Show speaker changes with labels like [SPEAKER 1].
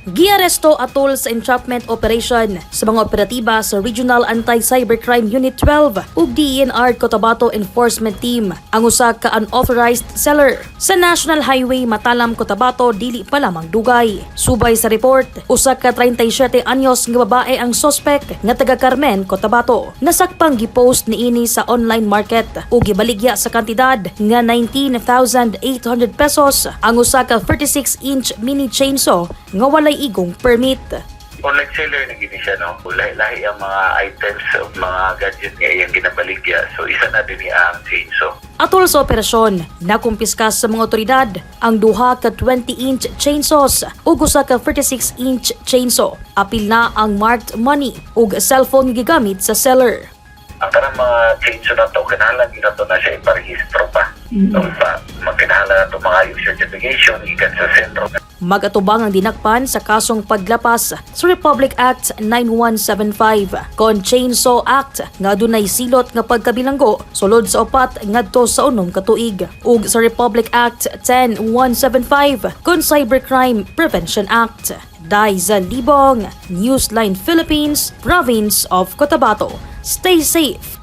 [SPEAKER 1] Giaresto atol sa entrapment operation sa mga operatiba sa Regional Anti-Cybercrime Unit 12 ug DENR Cotabato Enforcement Team ang usa ka unauthorized seller sa National Highway Matalam, Cotabato dili pa lamang dugay. Subay sa report, usa ka 37 anyos nga babae ang suspect nga taga Carmen, Cotabato. Nasakpang gipost niini sa online market ug gibaligya sa kantidad nga 19,800 pesos ang usa ka 36-inch mini chainsaw nga walay igong permit.
[SPEAKER 2] Online seller na gini siya, no? Lahi-lahi ang mga items of mga gadget nga iyang ginabaligya. So, isa na din niya ang chainsaw.
[SPEAKER 1] Atol sa operasyon, nakumpiska sa mga otoridad ang duha ka 20-inch chainsaws ug usa ka 36-inch chainsaw. Apil na ang marked money ug cellphone nga gigamit sa seller.
[SPEAKER 2] Ang kanang mga chainsaw na to, kinahanglan gyud nato na siya iparehistro pa. So, pa, magkinahanglan na to mga yung certification gikan sa sentro.
[SPEAKER 1] Mag-atubang ang dinakpan sa kasong paglapas sa Republic Act 9175 kon Chainsaw Act nga adunay silot nga pagkabilanggo sulod sa 4 ngadto sa 6 ka tuig ug sa Republic Act 10175 kon Cybercrime Prevention Act. Daiza Libong, Newsline Philippines, Province of Cotabato. Stay safe.